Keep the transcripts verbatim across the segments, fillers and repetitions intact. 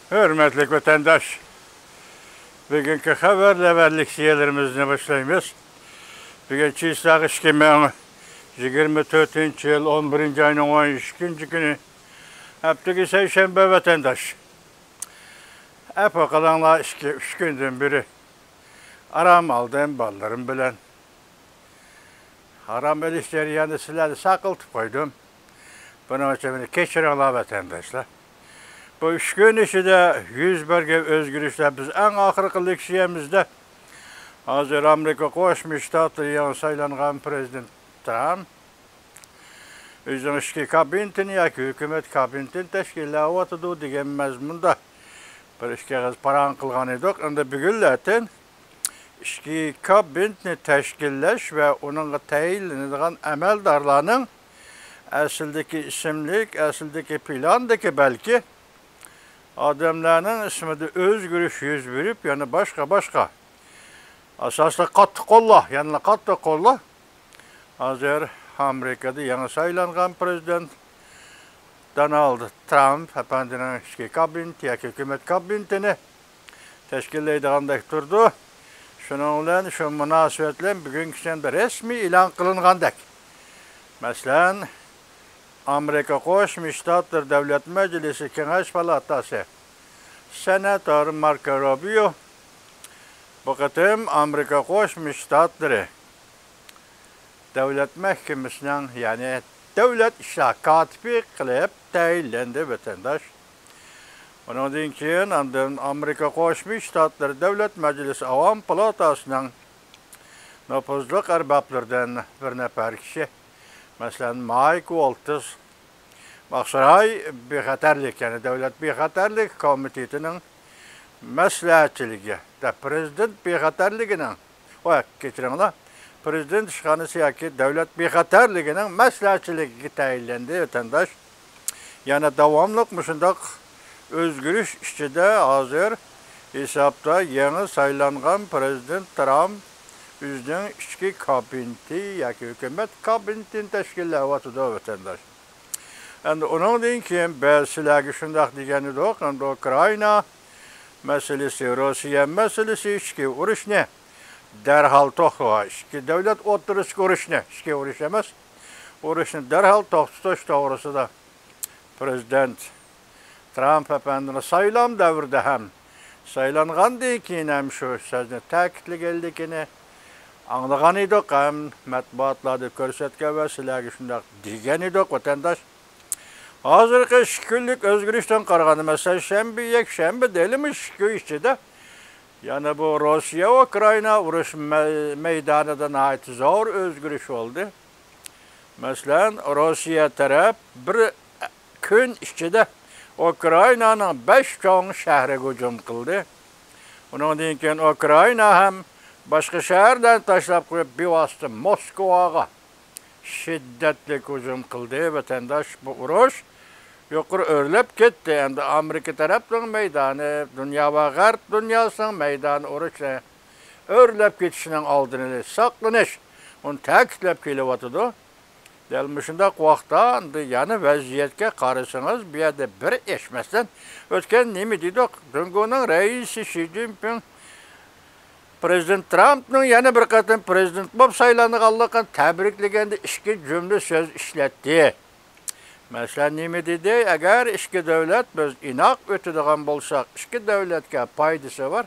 ھۆرمەتلىك ۋەتەنداش، بۈگۈنكى خەۋەرلەر ۋە لېكسىيەلىرىمىزنى باشلايمىز. بۈگۈن چىسلاغ ئىككى مىڭ يىگىرمە تۆتىنچى يىل ئون بىرىنچى ئاينىڭ ئون ئىككىنچى كۈنى، ھەپتىگە سەيشەنبە ۋەتەنداش. ئەپۇ قىلىڭلار، ئىككى، ئۈچ كۈندىن بېرى ئارام ئالدىم بالىلىرىم بىلەن. ئارام ئېلىش جەريانىدا سىلەرنى ساقلىتىپ قويدۇم. بۇنىڭ ئۈچۈن مېنى كەچۈرۈڭلار، ۋەتەنداشلار. بۇ ئۈچ كۈن ئىچىدە يۈز بەرگەن ئۆزگىرىشلەر، بىز ئەڭ ئاخىرقى لېكسىيەمىزدە ھازىر ئامېرىكا قوشما شتاتلىرى يېڭى سايلانغان پىرېزىدېنت ترامپ ئۆزىنىڭ ئىچكى كابىنېتىنى ياكى ھۆكۈمەت كابىنېتىنى تەشكىللەۋاتىدۇ دېگەن مەزمۇندا بىر ئىككى ئېغىز پاراڭ قىلغان ئىدۇق. ئەمدى بۈگۈنلەتىن ئىچكى كابىنېتنى تەشكىللەش ۋە ئۇنىڭغا تەيىنلىنىدىغان ئەمەلدارلارنىڭ ئەسلىدىكى ئىسىملىك، ئەسلىدىكى پىلاندىكى بەلكى ئادەملەرنىڭ ئىسمىدا ئۆزگىرىش يۈز بېرىپ، يەنە باشقا، باشقا. ئاساسلىق قاتتىق قوللار، يەنىلا قاتتىق قوللار ھازىر ئامېرىكىدا يېڭى سايلانغان پىرېزىدېنت دونالد ترامپ ئەپەندىنىڭ ئىچكى كابىنېتى ياكى ھۆكۈمەت كابىنېتىنى تەشكىللەيدىغاندەك تۇرىدۇ. شۇنىڭ بىلەن، شۇ مۇناسىۋەت بىلەن بۈگۈنكى كۈندە رەسمىي ئېلان قىلىنغاندەك، مەسىلەن، ئامېرىكا قوشما شتاتلىرى دۆلەت مەجلىسى كېڭەش پالاتاسى سېناتور ماركو روبىيو بۇ قېتىم ئامېرىكا قوشما شتاتلىرى دۆلەت مەھكىمىسىنىڭ، يەنى دۆلەت ئىشلار كاتىپى قىلىپ تەيىنلەندى، ۋەتەنداش. ئۇنىڭدىن كېيىن ئاندىن ئامېرىكا قوشما شتاتلىرى دۆلەت مەجلىسى ئاۋام پالاتاسىنىڭ نوپۇزلۇق ئەربابلىرىدىن بىر نەپەر كىشى، مەسىلەن، مايك ۋولتز، ئاقساراي بىخەتەرلىك، يەنى دۆلەت بىخەتەرلىك كومىتېتىنىڭ مەسلىھەتچىلىكى، دە پىرېزىدېنت بىخەتەرلىكىنىڭ، ۋە كەچۈرۈڭلار، پىرېزىدېنت ئىشخانىسى ياكى دۆلەت بىخەتەرلىكىنىڭ مەسلىھەتچىلىكىگە تەيىنلەندى، ۋەتەنداش. يەنە داۋاملىق مۇشۇنداق ئۆزگىرىش ئىچىدە ھازىر ھېسابتا يېڭى سايلانغان پىرېزىدېنت ترامپ ئۆزىنىڭ ئىچكى كابىنېتى ياكى ھۆكۈمەت كابىنېتىنى تەشكىللەۋاتىدۇ، ۋەتەنداش. ئەمدى ئۇنىڭدىن كېيىن بىز سىلەرگە شۇنداق دېگەن ئىدۇق، ئەمدى ئۇكرائىنا مەسىلىسى، روسىيە مەسىلىسى، ئىچكى ئۇرۇشنى دەرھال توختىتىش، ئىككى دۆلەت ئوتتۇرىسىدىكى ئۇرۇشنى، ئىچكى ئۇرۇش ئەمەس، ئۇرۇشنى دەرھال توختىتىش توغرىسىدا پىرېزىدېنت ترامپ ئەپەندىنىڭ سايلام دەۋرىدە ھەم، سايلانغاندىن كېيىن ھەم شۇ سۆزنى تەكىتلىگەنلىكىنى ئاڭلىغان ئىدۇق ھەم مەتبۇئاتلاردا كۆرسەتكەن ۋە سىلەرگە شۇنداق دېگەن ئىدۇق، ۋەتەنداش. ھازىرقى ئىككى كۈنلۈك ئۆزگىرىشتىن قارىغاندا، مەسىلەن، شەنبە، يەكشەنبە دېيىلىمۇ ئىككى كۈن ئىچىدە يەنە بۇ روسىيە، ئۇكرائىنا ئۇرۇش مەي-، مەيدانىدا ناھايىتى زور ئۆزگىرىش بولدى. مەسىلەن، روسىيە تەرەپ بىر كۈن ئىچىدە ئۇكرائىنانىڭ بەش چوڭ شەھىرىگە ھۇجۇم قىلدى. ئۇنىڭدىن كېيىن ئۇكرائىنا ھەم باشقا شەھەرلەرنى تاشلاپ قويۇپ، بىۋاسىتە موسكۋاغا شىددەتلىك ھۇجۇم قىلدى، ۋەتەنداش. بۇ ئۇرۇش يۇقىرى ئۆرلەپ كەتتى. ئەمدى ئامېرىكا تەرەپنىڭ مەيدانى، دۇنيا ۋە غەرب دۇنياسىنىڭ مەيدانى ئۇرۇشى ئۆرلەپ كېتىشىنىڭ ئالدىنى ئېلىش، ساقلىنىش، ئۇنى تەكىتلەپ كېلىۋاتىدۇ. دەل مۇشۇنداق ۋاقىتتا ئەمدى يەنە ۋەزىيەتكە قارىسىڭىز، بۇ يەردە بىر ئىش، مەسىلەن، ئۆتكەن نېمە دېدۇق؟ جۇڭگونىڭ رەئىسى شى جىنپىڭ پىرېزىدېنت ترامپنىڭ يەنە بىر قېتىم پىرېزىدېنت بولۇپ سايلانغانلىقىنى تەبرىكلىگەندە ئىككى جۈملە سۆز ئىشلەتتى. مەسىلەن، نېمە دېدى؟ ئەگەر ئىككى دۆلەت بىز ئىناق ئۆتىدىغان بولساق، ئىككى دۆلەتكە پايدىسى بار.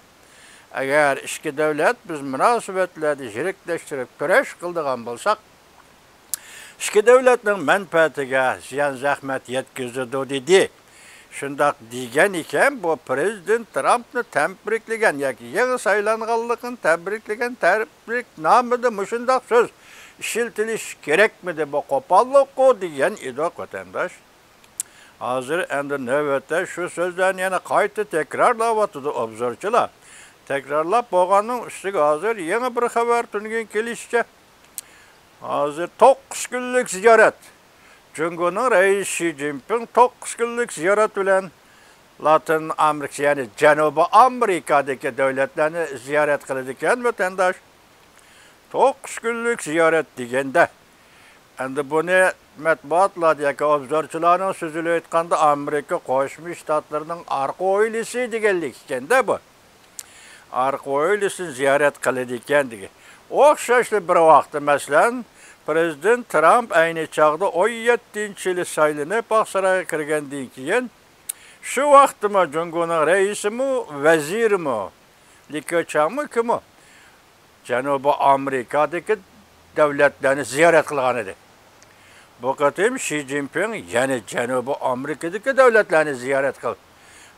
ئەگەر ئىككى دۆلەت بىز مۇناسىۋەتلەرنى يىرىكلەشتۈرۈپ كۈرەش قىلىدىغان بولساق، ئىككى دۆلەتنىڭ مەنپەئەتىگە زىيان-زەخمەت يەتكۈزىدۇ، دېدى. شۇنداق دېگەن ئىكەن، بۇ پىرېزىدېنت ترامپنى تەبرىكلىگەن ياكى يېڭى سايلانغانلىقىنى تەبرىكلىگەن تەبرىكنامىدا مۇشۇنداق سۆز ئىشلىتىلىشى كېرەكمىدى؟ بۇ قوپاللىققۇ دېگەن ئىدۇق، ۋەتەنداش. ھازىر ئەمدى نۆۋەتتە شۇ سۆزلەرنى يەنە قايتا تەكرارلاۋاتىدۇ ئوبزورچىلار. تەكرارلاپ بولغاننىڭ ئۈستىگە ھازىر يېڭى بىر خەۋەر تۈنۈگۈن كېلىشىچە، ھازىر توققۇز كۈنلۈك زىيارەت، جۇڭگونىڭ رەئىسى شى جىنپىڭ توققۇز كۈنلۈك زىيارەت بىلەن لاتىن ئامېرىكىسى، يەنى جەنۇبىي ئامېرىكادىكى دۆلەتلەرنى زىيارەت قىلىدىكەن، ۋەتەنداش. توققۇز كۈنلۈك زىيارەت دېگەندە، ئەمدى بۇنى مەتبۇئاتلاردا ياكى ئوبزورچىلارنىڭ سۆزىلا ئېيتقاندا، ئامېرىكا قوشما شتاتلىرىنىڭ ئارقا ھويلىسى دېگەنلىك ئىكەندە بۇ. ئارقا ھويلىسىنى زىيارەت قىلىدىكەن دېگەن. ئوخشاشلا بىر ۋاقىتتا، مەسىلەن، پىرېزىدېنت ترامپ ئەينى چاغدا ئون يەتتىنچى يىلى سايلىنىپ ئاقسارايغا كىرگەندىن كېيىن، شۇ ۋاقىتتىمۇ جۇڭگونىڭ رەئىسىمۇ، ۋەزىرىمۇ، لى كېچياڭمۇ كىمۇ، جەنۇبىي ئامېرىكادىكى دۆلەتلەرنى زىيارەت قىلغان ئىدى. بۇ قېتىم شى جىنپىڭ يەنە جەنۇبىي ئامېرىكىدىكى دۆلەتلەرنى زىيارەت قىلدى.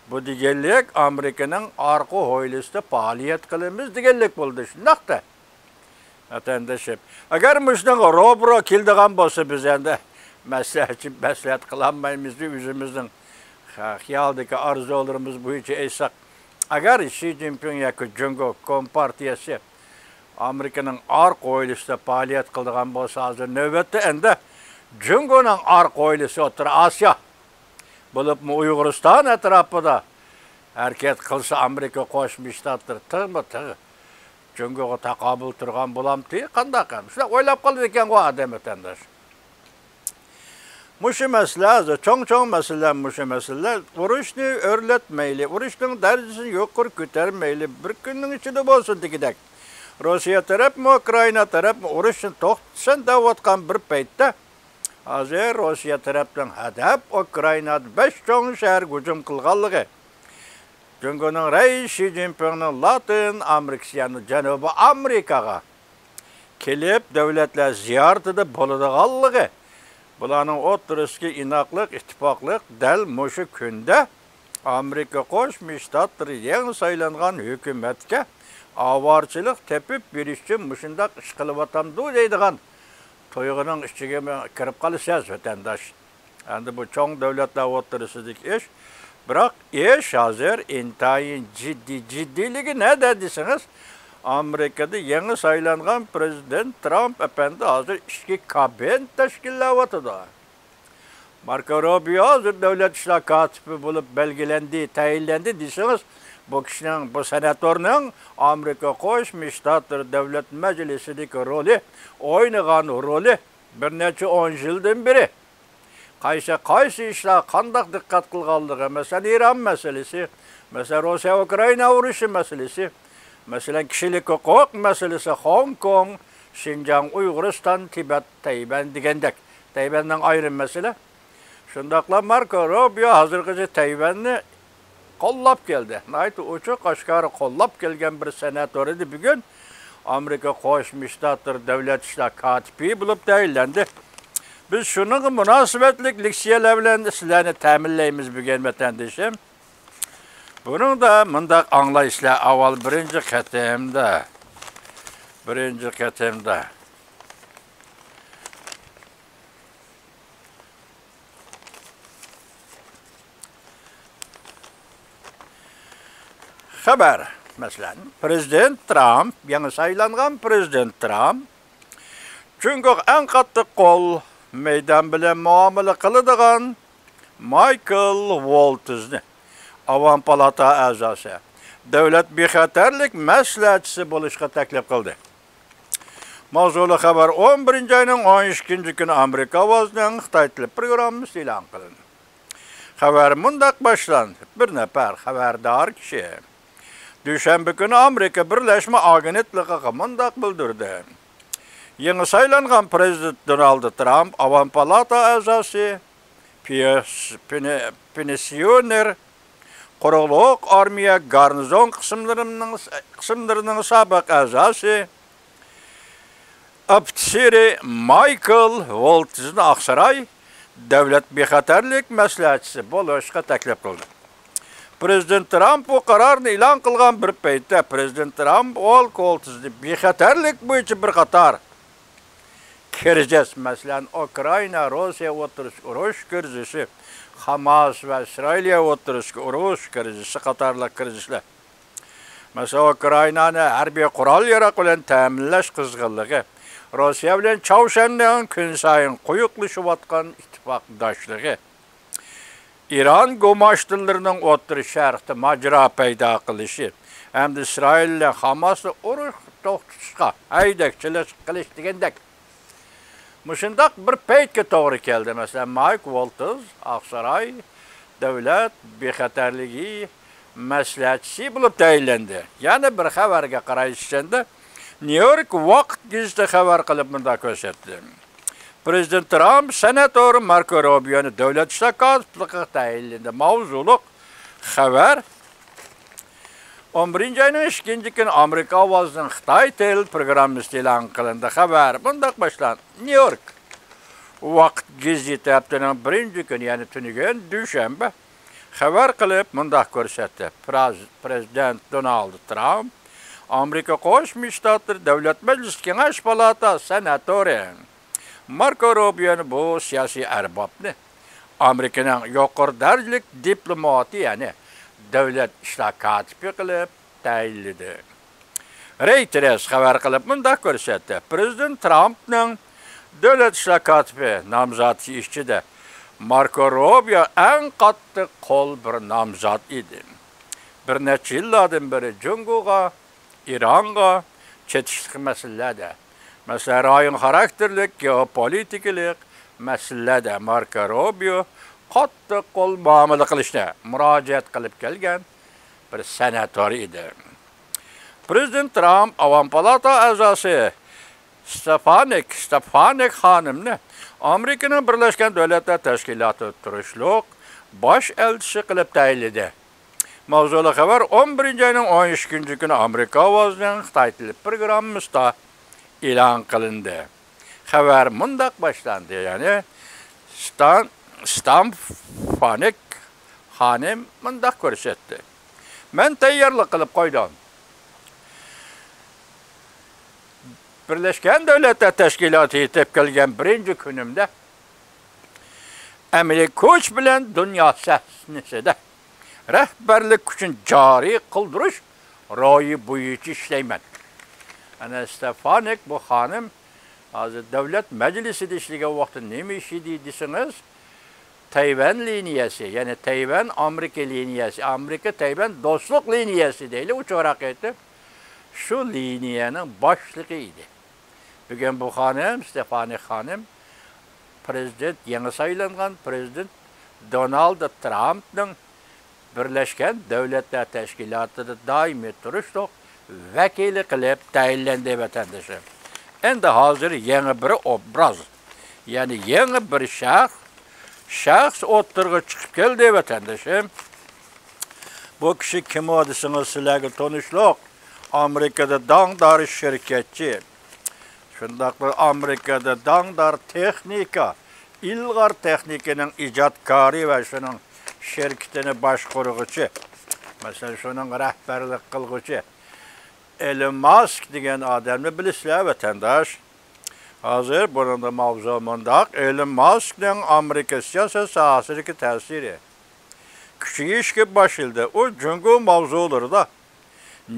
بۇ دېگەنلىك، ئامېرىكىنىڭ ئارقا ھويلىسىدا پائالىيەت قىلىمىز دېگەنلىك بولدى، شۇنداقتا، ۋەتەندىشىم؟ ئەگەر مۇشۇنىڭغا روبىرو كېلىدىغان بولسا، بىز ئەمدى مەسلىھەتچى مەسلىھەت قىلالمايمىز، ئۆزىمىزنىڭ خىيالدىكى ئارزۇلىرىمىز بويىچە ئېيتساق، ئەگەر شى جىنپىڭ ياكى جۇڭگو كومپارتىيەسى ئامېرىكىنىڭ ئارقا ھويلىسىدا پائالىيەت قىلىدىغان بولسا، ھازىر نۆۋەتتە ئەمدى جۇڭگونىڭ ئارقا ھويلىسى ئوتتۇرا ئاسىيا، بولۇپمۇ ئۇيغۇرىستان ئەتراپىدا ھەرىكەت قىلسا، ئامېرىكا قوشما شتاتلىرى تىغمۇ تىغ جۇڭگوغا تاقابىل تۇرغان بولامتى، قانداق؟ شۇنداق ئويلاپ قالىدىكەنغۇ ئادەم، ۋەتەنداش. مۇشۇ مەسىلە، ھازىر چوڭ-چوڭ مەسىلە، مۇشۇ مەسىلە. ئۇرۇشنى ئۆرلەتمەيلى، ئۇرۇشنىڭ دەرىجىسىنى يۇقىرى كۆتەرمەيلى، بىر كۈننىڭ ئىچىدە بولسۇن دېگۈدەك. روسىيە تەرەپمۇ، ئۇكرائىنا تەرەپمۇ ئۇرۇشنى توختىتىسەن دەۋاتقان بىر پەيتتە، ھازىر روسىيە تەرەپنىڭ ھەدەپ ئۇكرائىنادا بەش چوڭ شەھەرگە ھۇجۇم قىلغانلىقى، جۇڭگونىڭ رەئىسى شى جىنپىڭنىڭ لاتىن ئامېرىكىسى، يەنى جەنۇبىي ئامېرىكىغا كېلىپ، دۆلەتلەر زىيارىتىدە بولىدىغانلىقى، بۇلارنىڭ ئوتتۇرىسىدىكى ئىناقلىق، ئىتتىپاقلىق دەل مۇشۇ كۈندە ئامېرىكا قوشما شتاتلىرى يېڭى سايلانغان ھۆكۈمەتكە ئاۋارىچىلىق تېپىپ بېرىش ئۈچۈن مۇشۇنداق ئىش قىلىۋاتامدۇ دەيدىغان تۇيغۇنىڭ ئىچىگە كىرىپ قالىسىز، ۋەتەنداش. ئەمدى بۇ چوڭ دۆلەتلەر ئوتتۇرىسىدىكى ئىش. بىراق ئىش ھازىر ئىنتايىن جىددىي. جىددىيلىكى نەدە دېسىڭىز، ئامېرىكىدا يېڭى سايلانغان پىرېزىدېنت ترامپ ئەپەندى ھازىر ئىچكى كابىنېت تەشكىللەۋاتىدۇ. ماركو روبىيو ھازىر دۆلەت ئىشلار كاتىپى بولۇپ بەلگىلەندى، تەيىنلەندى دېسىڭىز، بۇ كىشىنىڭ، بۇ سېناتورنىڭ ئامېرىكا قوشما شتاتلىرى دۆلەت مەجلىسىدىكى رولى، ئوينىغان رولى بىر نەچچە ئون يىلدىن بېرى قايسى، قايسى ئىشلار قانداق دىققەت قىلغانلىقى، مەسىلەن، ئىران مەسىلىسى، مەسىلەن، روسىيە ئۇكرائىنا ئۇرۇشى مەسىلىسى، مەسىلەن، كىشىلىك ھوقۇق مەسىلىسى، خوڭكوڭ، شىنجاڭ، ئۇيغۇرىستان، تىبەت، تەيۋەن دېگەندەك. تەيۋەننىڭ ئايرىم مەسىلە. شۇنداقلا ماركو روبىيو ھازىرغىچە تەيۋەننى قوللاپ كەلدى. ناھايىتى ئوچۇق ئاشكارا قوللاپ كەلگەن بىر سېناتور ئىدى، بۈگۈن ئامېرىكا قوشما شتاتلىرى دۆلەت ئىشلار كاتىپى بولۇپ تەيىنلەندى. بىز شۇنىڭغا مۇناسىۋەتلىك لېكسىيەلەر بىلەن سىلەرنى تەمىنلەيمىز بۈگۈن، ۋەتەندىشىم. بۇنىڭدا مۇنداق ئاڭلايسىلەر، ئاۋۋال بىرىنچى قېتىمدا، بىرىنچى قېتىمدا خەۋەر. مەسىلەن، پىرېزىدېنت ترامپ، يېڭى سايلانغان پىرېزىدېنت ترامپ جۇڭگوغا ئەڭ قاتتىق قول مەيدان بىلەن مۇئامىلە قىلىدىغان مايكل ۋولتزنى ئاۋام پالاتا ئەزاسى، دۆلەت بىخەتەرلىك مەسلىھەتچىسى بولۇشقا تەكلىپ قىلدى. ماۋزۇلۇق خەۋەر ئون بىرىنچى ئاينىڭ ئون ئىككىنچى كۈنى ئامېرىكا ئاۋازىنىڭ خىتاي تىلى پروگراممىسىدا ئېلان قىلىندى. خەۋەر مۇنداق باشلاندى. بىر نەپەر خەۋەردار كىشى دۈشەنبە كۈنى ئامېرىكا بىرلەشمە ئاگېنتلىقىغا مۇنداق بىلدۈردى: يېڭى سايلانغان پىرېزىدېنت دونالد ترامپ ئاۋام پالاتا ئەزاسى، پيېس-، پېنسىيونېر، قۇرۇقلۇق، ئارمىيە، گارنىزون قىسىملىرىنىڭ، قىسىملىرىنىڭ سابىق ئەزاسى، ئوفىتسېرى مايكل ۋولتزنى ئاقساراي دۆلەت بىخەتەرلىك مەسلىھەتچىسى بولۇشقا تەكلىپ قىلدى. پىرېزىدېنت ترامپ بۇ قارارنى ئېلان قىلغان بىر پەيتتە، پىرېزىدېنت ترامپ مايكل ۋولتزنى بىخەتەرلىك بويىچە بىر قاتار كىرىزىس، مەسىلەن، ئۇكرائىنا، روسىيە ئوتتۇرىسىدىكى ئۇرۇش كىرىزىسى، خاماس ۋە ئىسرائىلىيە ئوتتۇرىسىدىكى ئۇرۇش كىرىزىسى قاتارلىق كىرىزىسلەر، مەسىلەن، ئۇكرائىنانى ھەربىي قورال-ياراغ بىلەن تەمىنلەش قىزغىنلىقى، روسىيە بىلەن چاۋشيەننىڭ كۈنسايىن قويۇقلىشىۋاتقان ئىتتىپاقداشلىقى، ئىران گۇماشتىلىرىنىڭ ئوتتۇرا شەرقتە ماجىرا پەيدا قىلىشى ھەمدە ئىسرائىل بىلەن خاماسنى ئۇرۇش توختىتىشقا ھەيدەكچىلىك قىلىش دېگەندەك مۇشۇنداق بىر پەيتكە توغرا كەلدى. مەسىلەن، مايك ۋولتز ئاقساراي دۆلەت بىخەتەرلىكى مەسلىھەتچىسى بولۇپ تەيىنلەندى. يەنە بىر خەۋەرگە قارايلى، نيۇ يورك ۋاقىت گېزىتى خەۋەر قىلىپ مۇنداق كۆرسەتتى. پرېزىدېنت ترامپ سېناتور ماركو روبىيونى دۆلەت ئىشلار كاتىپلىقىغا تەيىنلىدى. ماۋزۇلۇق خەۋەر. ئون بىرىنچى ئاينىڭ ئىككىنچى كۈنى ئامېرىكا ئاۋازىنىڭ خىتاي تېلېپروگراممىسىدا ئېلان قىلىندى. خەۋەر مۇنداق باشلاندى. نيۇ يورك ۋاقىت گېزىتى ھەپتىنىڭ بىرىنچى كۈنى، يەنى تۈنۈگۈن دۈشەنبە، خەۋەر قىلىپ مۇنداق كۆرسەتتى. پراز-، پرېزىدېنت دونالد ترامپ ئامېرىكا قوشما شتاتلىرى دۆلەت مەجلىسى كېڭەش پالاتا سېناتورى ماركو روبىيونى بۇ سىياسىي ئەربابنى ئامېرىكىنىڭ يۇقىرى دەرىجىلىك دىپلوماتى، يەنى دۆلەت ئىشلار كاتىپى قىلىپ تەيىنلىدى. رېيتېرس خەۋەر قىلىپ مۇنداق كۆرسەتتى. پرېزىدېنت ترامپنىڭ دۆلەت ئىشلار كاتىپى نامزاتى ئىچىدە ماركو روبىيو ئەڭ قاتتىق قول بىر نامزات ئىدى. بىر نەچچە يىللاردىن بېرى جۇڭگوغا، ئىرانغا چېتىشلىق مەسىلىلەردە، مەسىلەن، رايون خاراكتېرلىك گېئوپولىتىكىلىق مەسىلىلەردە ماركو روبىيو قاتتىق قول مۇئامىلە قىلىشنى مۇراجىئەت قىلىپ كەلگەن بىر سېناتور ئىدى. پرېزىدېنت ترامپ ئاۋام پالاتا ئەزاسى ستېفانىك، ستېفانىك خانىمنى ئامېرىكىنىڭ بىرلەشكەن دۆلەتلەر تەشكىلاتىدا تۇرۇشلۇق باش ئەلچىسى قىلىپ تەيىنلىدى. ماۋزۇلۇق خەۋەر ئون بىرىنچى ئاينىڭ ئون ئىككىنچى كۈنى ئامېرىكا ئاۋازىنىڭ خىتاي تېلېپروگراممىسىدا ئېلان قىلىندى. خەۋەر مۇنداق باشلاندى، يەنى ستان-، ستېفانىك خانىم مۇنداق كۆرسەتتى. مەن تەييارلىق قىلىپ قويدۇم. بىرلەشكەن دۆلەتلەر تەشكىلاتى يېتىپ كەلگەن بىرىنچى كۈنۈمدە ئەمەلىي كۈچ بىلەن دۇنيا سەھنىسىدە رەھبەرلىك كۈچىنى جارى قىلدۇرۇش روھى بويىچە ئىشلەيمەن. ئەنە ستېفانىك بۇ خانىم ھازىر دۆلەت مەجلىسىدە ئىشلىگەن ۋاقتىدا نېمە ئىش ئىدى دېسىڭىز، تەيۋەن لىنىيەسى، يەنى تەيۋەن ئامېرىكا لىنىيەسى، ئامېرىكا تەيۋەن دوستلۇق لىنىيەسى دەيلى، ئۇ چوراق ئېيتىپ، شۇ لىنىيەنىڭ باشلىقى ئىدى. بۈگۈن بۇ خانىم، ستېفانىك خانىم، پرېزىدېنت، يېڭى سايلانغان پرېزىدېنت دونالد ترامپنىڭ بىرلەشكەن دۆلەتلەر تەشكىلاتىدا دائىمىي تۇرۇشلۇق ۋەكىلى قىلىپ تەيىنلەندى، ۋەتەندىشىم. ئەمدى ھازىر يېڭى بىر ئوبراز، يەنى يېڭى بىر شەخس، شەخس ئوتتۇرىغا چىقىپ كەلدى، ۋەتەندىشىم. بۇ كىشى كىم ئۇ دېسىڭىز، سىلەرگە تونۇشلۇق. ئامېرىكىدا داڭدار شىركەتچى. شۇنداقلا ئامېرىكىدا داڭدار تېخنىكا، ئىلغار تېخنىكىنىڭ ئىجادكارى ۋە شۇنىڭ شىركىتىنى باشقۇرغۇچى، مەسىلەن، شۇنىڭ رەھبەرلىك قىلغۇچى ئېلون ماسك دېگەن ئادەمنى بىلىسىلەر، ۋەتەنداش. ھازىر بۇنىڭدا ماۋزۇ مۇنداق، ئېلون ماسكنىڭ ئامېرىكا سىياسەت ساھەسىدىكى تەسىرى. كۈچىيىشكە باشلىدى. ئۇ جۇڭگو ماۋزۇلىرىدا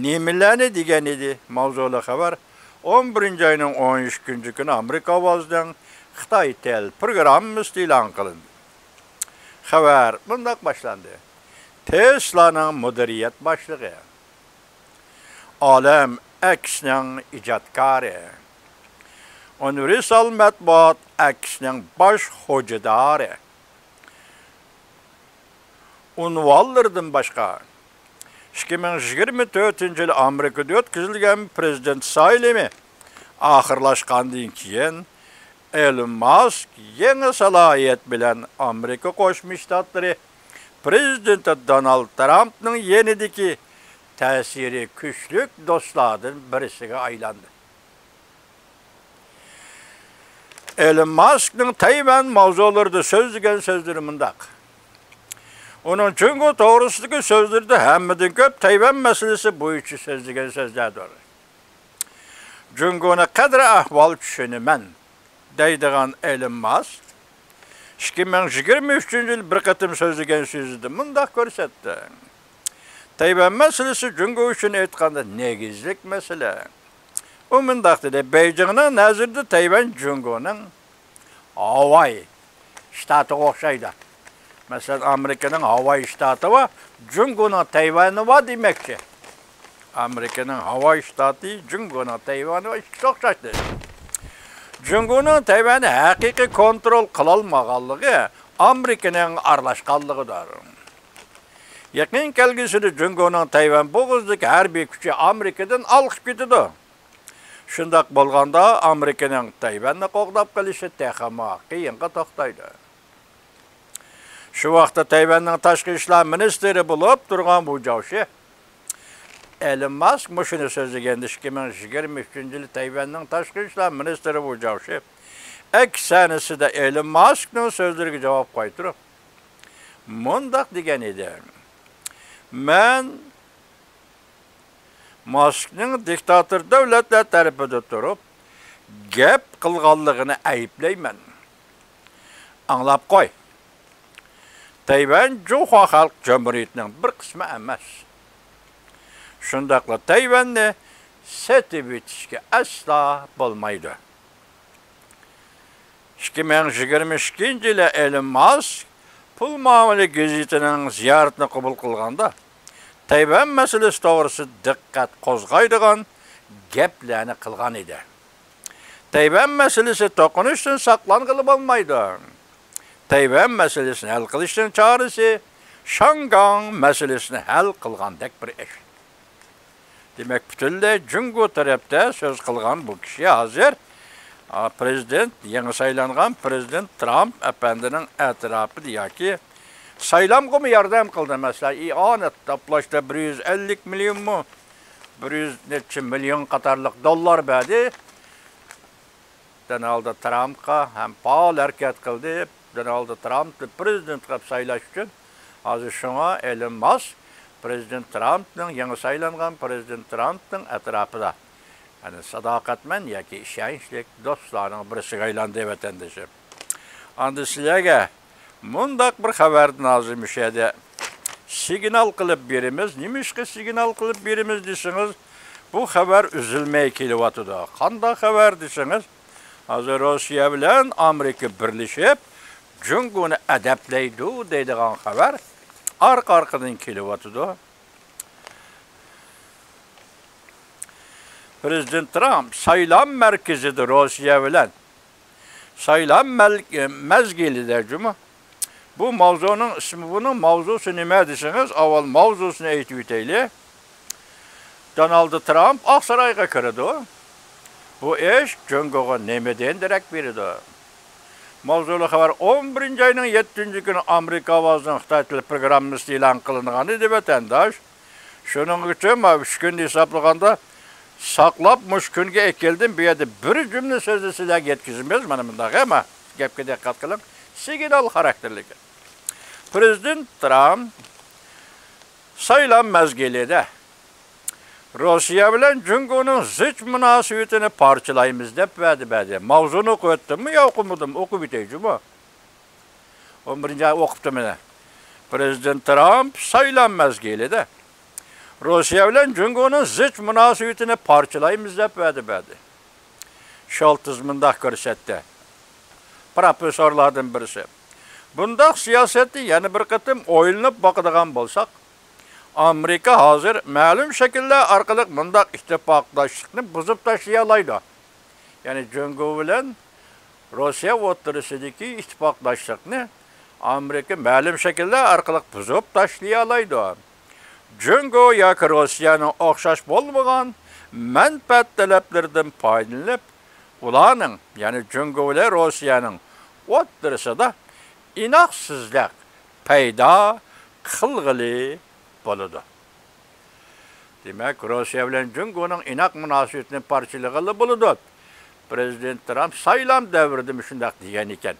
نېمىلەرنى دېگەن ئىدى؟ ماۋزۇلۇق خەۋەر ئون بىرىنچى ئاينىڭ ئون ئىككىنچى كۈنى ئامېرىكا ئاۋازىنىڭ خىتاي تېلېپروگراممىسىدا ئېلان قىلىندى. خەۋەر مۇنداق باشلاندى. تېسلانىڭ مۇدىرىيەت باشلىقى، ئالەم ئەكسنىڭ ئىجادكارى، ئۇنىۋېرسال مەتبۇئات ئەكسنىڭ باش خوجىدارى، ئۇنۋانلىرىدىن باشقا، ئىككى مىڭ يىگىرمە تۆتىنچى يىل ئامېرىكىدا ئۆتكۈزۈلگەن پرېزىدېنت سايلىمى ئاخىرلاشقاندىن كېيىن، ئېلون ماسك يېڭى سالاھىيەت بىلەن ئامېرىكا قوشما شتاتلىرى پرېزىدېنتى دونالد ترامپنىڭ يېنىدىكى تەسىرى كۈچلۈك دوستلاردىن بىرسىگە ئايلاندى. ئېلون ماسكنىڭ تەيۋەن ماۋزۇلىرىدا سۆزلىگەن سۆزلىرى مۇنداق. ئۇنىڭ جۇڭگو توغرىسىدىكى سۆزلىرىدە ھەممىدىن كۆپ تەيۋەن مەسىلىسى بويىچە سۆزلىگەن سۆزلەردۇر. جۇڭگونى قەدرى ئەھۋال چۈشىنىمەن دەيدىغان ئېلون ماسك ئىككى مىڭ يىگىرمە ئۈچىنچى يىل بىر قېتىم سۆزلىگەن سۆزىدە مۇنداق كۆرسەتتى. تەيۋەن مەسىلىسى جۇڭگو ئۈچۈن ئېيتقاندا نېگىزلىك مەسىلە. ئۇ مۇنداق دېدى، بېيجىڭنىڭ نەزىرىدە تەيۋەن جۇڭگونىڭ ھاۋاي شتاتىغا ئوخشايدۇ. مەسىلەن، ئامېرىكىنىڭ ھاۋاي شتاتى بار، جۇڭگونىڭ تەيۋەنى بار دېمەكچى. ئامېرىكىنىڭ ھاۋاي شتاتى، جۇڭگونىڭ تەيۋەنى بار، ئىككىسى ئوخشاش دېدى. جۇڭگونىڭ تەيۋەننى ھەقىقىي كونترول قىلالمىغانلىقى ئامېرىكىنىڭ ئارىلاشقانلىقىدۇر. يېقىن كەلگۈسىدە جۇڭگونىڭ تەيۋەن بوغۇزىدىكى ھەربىي كۈچى ئامېرىكىدىن ھالقىپ كېتىدۇ. شۇنداق بولغاندا، ئامېرىكىنىڭ تەيۋەننى قوغداپ قېلىشى تېخىمۇ قىيىنغا توختايدۇ. شۇ ۋاقىتتا تەيۋەننىڭ تاشقى ئىشلار مىنىستىرى بولۇپ تۇرغان ۋۇ جاۋشى، ئېلون ماسك مۇشۇنى سۆزلىگەندە، ئىككى مىڭ يىگىرمە ئۈچىنچى يىلى تەيۋەننىڭ تاشقى ئىشلار مىنىستىرى ۋۇ جاۋشى ئەكس سەھىپىسىدە ئېلون ماسكنىڭ سۆزلىرىگە جاۋاب قايتۇرۇپ، مۇنداق دېگەن ئىدى: مەن ماسكنىڭ دىكتاتور دۆلەتلەر تەرىپىدە تۇرۇپ گەپ قىلغانلىقىنى ئەيىبلەيمەن. ئاڭلاپ قوي. تەيۋەن جۇڭخۇا خەلق جۇمھۇرىيىتىنىڭ بىر قىسمى ئەمەس. شۇنداقلا تەيۋەننى سېتىۋېتىشكە ئەسلا بولمايدۇ. ئىككى مىڭ يىگىرمە ئىككىنچى يىلى ئېلون ماسك پۇل مۇئامىلە گېزىتىنىڭ زىيارىتىنى قوبۇل قىلغاندا، تەيۋەن مەسىلىسى توغرىسىدا دىققەت قوزغايدىغان گەپلەرنى قىلغان ئىدى. تەيۋەن مەسىلىسى توقۇنۇشتىن ساقلانغىلى بولمايدۇ. تەيۋەن مەسىلىسىنى ھەل قىلىشنىڭ چارىسى شاڭگاڭ مەسىلىسىنى ھەل قىلغاندەك بىر ئىش. دېمەك، پۈتۈنلەي جۇڭگو تەرەپتە سۆز قىلغان بۇ كىشى ھازىر، ئا، پرېزىدېنت، يېڭى سايلانغان پرېزىدېنت ترامپ ئەپەندىنىڭ ئەتراپىدا ياكى سايلامغىمۇ ياردەم قىلدى. مەسىلەن، ئىئانە توپلاشتا بىر يۈز ئەللىك مىليونمۇ، بىر يۈز نەچچە مىليون قاتارلىق دوللار بەردى. دونالد ترامپقا ھەم پائال ھەرىكەت قىلدى. دونالد ترامپنى پرېزىدېنت قىلىپ سايلاش ئۈچۈن. ھازىر شۇڭا ئېلون ماسك پرېزىدېنت ترامپنىڭ، يېڭى سايلانغان پرېزىدېنت ترامپنىڭ ئەتراپىدا، يەنى ساداقەتمەن ياكى ئىشەنچلىك دوستلارنىڭ بىرسىگە ئايلاندى، ۋەتەندىشىم. ئاندىن سىلەرگە مۇنداق بىر خەۋەردىن ھازىر مۇشۇ يەردە سىگنال قىلىپ بېرىمىز. نېمىشقا سىگنال قىلىپ بېرىمىز دېسىڭىز، بۇ خەۋەر ئۈزۈلمەي كېلىۋاتىدۇ. قانداق خەۋەر دېسىڭىز، ھازىر روسىيە بىلەن ئامېرىكا بىرلىشىپ، جۇڭگونى ئەدەپلەيدۇ دەيدىغان خەۋەر ئارقا-ئارقىدىن كېلىۋاتىدۇ. پرېزىدېنت ترامپ سايلام مەركىزىدە روسىيە بىلەن سايلام مەل-، مەزگىلىدە جۇمۇ. بۇ ماۋزۇنىڭ ئىسمى، بۇنىڭ ماۋزۇسى نېمە دېسىڭىز، ئاۋۋال ماۋزۇسىنى ئېيتىۋېتەيلى. دونالد ترامپ ئاقسارايغا كىرىدۇ. بۇ ئىش جۇڭگوغا نېمىدىن دېرەك بېرىدۇ؟ ماۋزۇلۇق خەۋەر: ئون بىرىنچى ئاينىڭ يەتتىنچى كۈنى ئامېرىكا ئاۋازىنىڭ خىتاي تىلى پروگراممىسى ئېلان قىلىنغان ئىدى، ۋەتەنداش. شۇنىڭ ئۈچۈن مانا ئۈچ كۈندە ھېسابلىغاندا، ساقلاپ مۇشۇ كۈنگە ئەكەلدىم. بۇ يەردە بىر جۈملە سۆزنى سىلەرگە يەتكۈزىمىز. مانا مۇنداق، ئەمما گەپكە دىققەت قىلىڭ. سىگنال خاراكتېرلىك. پرېزىدېنت ترامپ سايلام مەزگىلىدە روسىيە بىلەن جۇڭگونىڭ زىچ مۇناسىۋىتىنى پارچىلايمىز دەپ ۋەدە بەردى. ماۋزۇنى ئوقۇۋەتتىممۇ يا ئوقۇمىدىممۇ؟ ئوقۇۋېتەي جۇمۇ. ئون بىرىنچى ئاي ئوقۇپتۇ مانا. پرېزىدېنت ترامپ سايلام مەزگىلىدە روسىيە بىلەن جۇڭگونىڭ زىچ مۇناسىۋىتىنى پارچىلايمىز دەپ ۋەدە بەردى. شولتىس مۇنداق كۆرسەتتى. پروفېسسورلاردىن بىرسى. بۇنداق سىياسەتنى يەنە بىر قېتىم ئويلىنىپ باقىدىغان بولساق، ئامېرىكا ھازىر مەلۇم شەكىللەر ئارقىلىق مۇنداق ئىتتىپاقداشلىقنى بۇزۇپ تاشلىيالايدۇ. يەنى جۇڭگو بىلەن روسىيە ئوتتۇرىسىدىكى ئىتتىپاقداشلىقنى ئامېرىكا مەلۇم شەكىللەر ئارقىلىق بۇزۇپ تاشلىيالايدۇ. جۇڭگو ياكى روسىيەنىڭ ئوخشاش بولمىغان مەنپەئەت تەلەپلىرىدىن پايدىلىنىپ، ئۇلارنىڭ، يەنى جۇڭگو بىلەن روسىيەنىڭ ئوتتۇرىسىدا ئىناقسىزلىق پەيدا قىلغىلى بولىدۇ. دېمەك، روسىيە بىلەن جۇڭگونىڭ ئىناق مۇناسىۋىتىنى پارچىلىغىلى بولىدۇ. پرېزىدېنت ترامپ سايلام دەۋرىدە مۇشۇنداق دېگەن ئىكەن.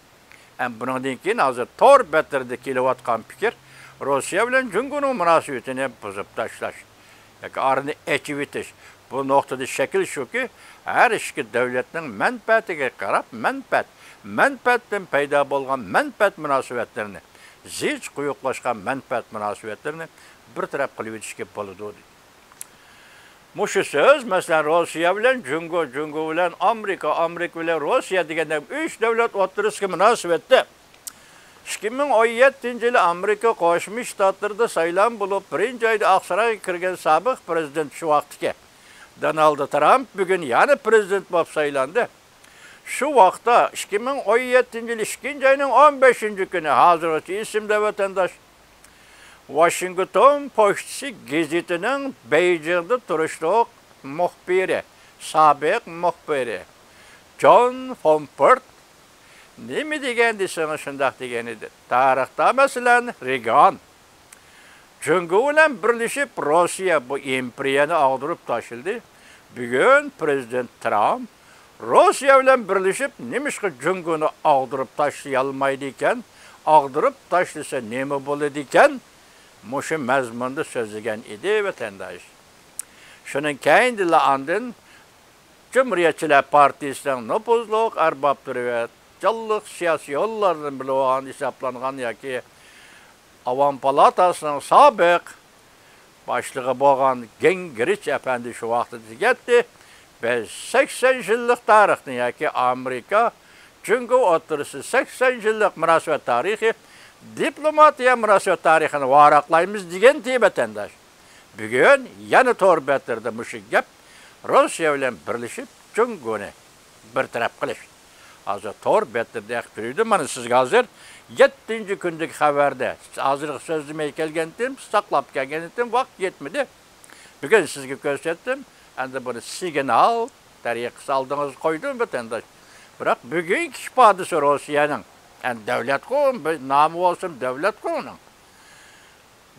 ئەمما بۇنىڭدىن كېيىن ھازىر تور بەتلىرىدە كېلىۋاتقان پىكىر روسىيە بىلەن جۇڭگونىڭ مۇناسىۋىتىنى بۇزۇپ تاشلاش ياكى ئارىنى ئېچىۋېتىش. بۇ نۇقتىدا شەكىل شۇكى، ھەر ئىككى دۆلەتنىڭ مەنپەئەتىگە قاراپ مەنپەئەت، مەنپەئەتتىن پەيدا بولغان مەنپەئەت مۇناسىۋەتلىرىنى، زىچ قويۇقلاشقان مەنپەئەت مۇناسىۋەتلىرىنى بىر تەرەپ قىلىۋېتىشكە بولىدۇ، دېدى. مۇشۇ سۆز، مەسىلەن، روسىيە بىلەن جۇڭگو، جۇڭگو بىلەن ئامېرىكا، ئامېرىكا بىلەن روسىيە دېگەندەك ئۈچ دۆلەت ئوتتۇرىسىدىكى مۇناسىۋەتتە ئىككى مىڭ ئون يەتتىنچى يىلى ئامېرىكا قوشما شتاتلىرىدا سايلام بولۇپ، بىرىنچى ئايدا ئاقسارايغا كىرگەن سابىق پرېزىدېنت شۇ ۋاقىتتىكى دونالد ترامپ بۈگۈن يەنە پرېزىدېنت بولۇپ سايلاندى. شۇ ۋاقىتتا، ئىككى مىڭ ئون يەتتىنچى يىل ئىككىنچى ئاينىڭ ئون بەشىنچى كۈنى، ھازىرغىچە ئېسىمدە، ۋەتەنداش، ۋاشىنگتون پوچتىسى گېزىتىنىڭ بېيجىڭدا تۇرۇشلۇق مۇخبىرى، سابىق مۇخبىرى جون فومپورت نېمە دېگەن دېسىڭىز، شۇنداق دېگەن ئىدى. تارىختا، مەسىلەن، رېگان جۇڭگو بىلەن بىرلىشىپ، روسىيە بۇ ئىمپېرىيەنى ئاغدۇرۇپ تاشلىدى. بۈگۈن پىرېزىدېنت ترامپ روسىيە بىلەن بىرلىشىپ، نېمىشقا جۇڭگونى ئاغدۇرۇپ تاشلىيالمايدىكەن؟ ئاغدۇرۇپ تاشلىسا نېمە بولىدىكەن؟ مۇشۇ مەزمۇندا سۆزلىگەن ئىدى، ۋەتەنداش. شۇنىڭ كەينىدىلا ئاندىن جۇمھۇرىيەتچىلەر پارتىيىسىنىڭ نوپۇزلۇق ئەربابلىرى ۋە جانلىق سىياسىي يوللاردىن بىلىۋالغان، ھېسابلانغان ياكى ئاۋام پالاتاسىنىڭ سابىق باشلىقى بولغان گىنگرىچ ئەپەندى شۇ ۋاقىتتا دېگەنتى، بىز سەكسەن يىللىق تارىخنى ياكى ئامېرىكا جۇڭگو ئوتتۇرىسىدا سەكسەن يىللىق مۇناسىۋەت تارىخى، دىپلوماتىيە مۇناسىۋەت تارىخىنى ۋاراقلايمىز دېگەنتى، ۋەتەنداش. بۈگۈن يەنە تور بەتلىرىدە مۇشۇ گەپ، روسىيە بىلەن بىرلىشىپ جۇڭگونى بىر تەرەپ قىلىش. ھازىر تور بەتلىرىدە ئېقىپ يۈرىدۇ. مانا سىزگە ھازىر يەتتىنچى كۈندىكى خەۋەردە، ھازىرغا سۆزلىمەي كەلگەنتىم، ساقلاپ كەلگەنتىم، ۋاقىت يەتمىدى. بۈگۈن سىزگە كۆرسەتتىم. ئەمدى بۇنى سىگنال تەرىقىسى ئالدىڭىزغا قويدۇم، ۋەتەنداش. بىراق بۈگۈنكى ئىپادىسى روسىيەنىڭ، ئەمدى دۆلەتقۇ، بىر نامى بولسۇن دۆلەتقۇ ئۇنىڭ.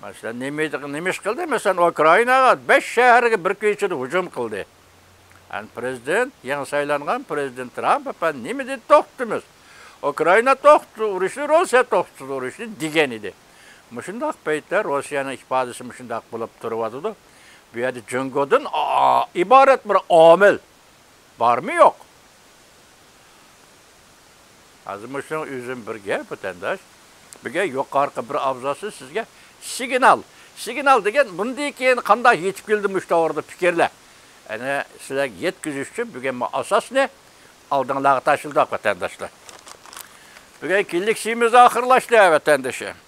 مەسىلەن، نېمە، نېمە ئىش قىلدى؟ مەسىلەن، ئۇكرائىناغا بەش شەھەرگە بىر كۈن ئىچىدە ھۇجۇم قىلدى. ئەمدى پىرېزىدېنت، يېڭى سايلانغان پىرېزىدېنت ترامپ ئەپەندى نېمە دېدى؟ توختىتىمىز. ئۇكرائىنا توختىتىدۇ ئۇرۇشنى، روسىيە توختىتىدۇ ئۇرۇشنى دېگەن ئىدى. مۇشۇنداق پەيتتە روسىيەنىڭ ئىپادىسى مۇشۇنداق بولۇپ تۇرۇۋاتىدۇ. بۇ يەردە جۇڭگودىن، ئا، ئىبارەت بىر ئامىل بارمۇ، يوق؟ ھازىر مۇشۇنىڭ ئۆزىمۇ بىر گەپ، ۋەتەنداش. بۈگۈن يۇقىرىقى بىر ئابزاسى سىزگە سىگنال. سىگنال دېگەن، بۇندىن كېيىن قانداق يېتىپ كېلىدۇ مۇشۇ توغرىدا پىكىرلەر. ئەنە، سىلەرگە يەتكۈزۈش ئۈچۈن بۈگۈن بۇ ئاساسنى ئالدىڭلارغا تاشلىدۇق، ۋەتەنداشلار. بۈگۈنكى لېكسىيىمىز ئاخىرلاشتى، ۋەتەندىشىم.